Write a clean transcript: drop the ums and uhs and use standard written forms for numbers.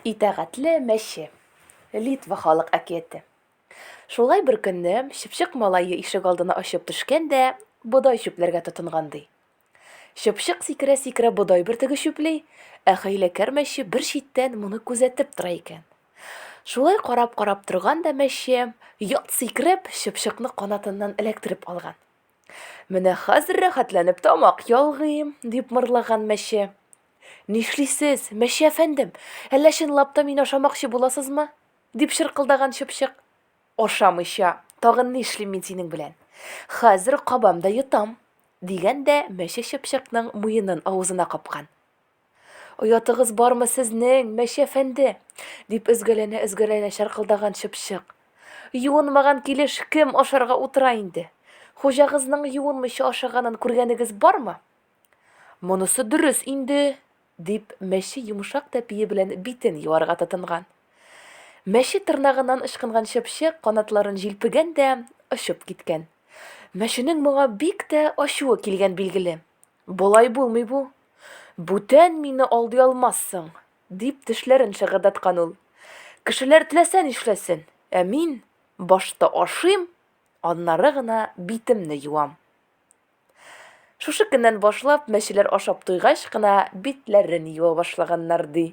Итагатьле мәче. Литва халык әкияте. Шулай бер көнне Чыпчык малае ишек алдына очып төшкән дә бодай чүпләргә тотынган, ди. Чыпчык сикерә-сикерә бодай бөртеге чүпли, ә хәйләкәр мәче бер читтән моны күзәтеп тора икән. Шулай карап-карап торган да мәче, ялт сикереп, чыпчыкны канатыннан эләктереп алган. Менә хәзер рәхәтләнеп тамак ялгыйм, дип мырлаган мәче. Нишлисез, мәче әфәндем? Әллә чынлап та мине ашамакчы буласызмы? дип чыркылдаган чыпчык. Ашамыйча, тагын нишлим мин синең белән? Хәзер кабам да йотам, дигән дә мәче чыпчыкның муенын авызына капкан. Оятыгыз бармы сезнең, мәче әфәнде? дип өзгәләнә-өзгәләнә чыркылдаган чыпчык. Юынмаган килеш кем ашарга утыра инде? Хуҗагызның юынмыйча ашаганын күргәнегез бармы? Монысы дөрес инде, дип, мәче йомшак тәпие белән битен юарга тотынган. Мәче тырнагыннан ычкынган чыпчык канатларын җилпегән дә очып киткән. Мәченең моңа бик тә ачуы килгән билгеле. Болай булмый бу. Бүтән мине алдый алмассың, дип тешләрен шыгырдаткан ул. Кешеләр теләсә нишләсен, ә мин башта ашыйм, аннары гына битемне юам. Шушы көннән башлап, мәчеләр ашап туйгач кына битләрен юа башлаганнар, ди.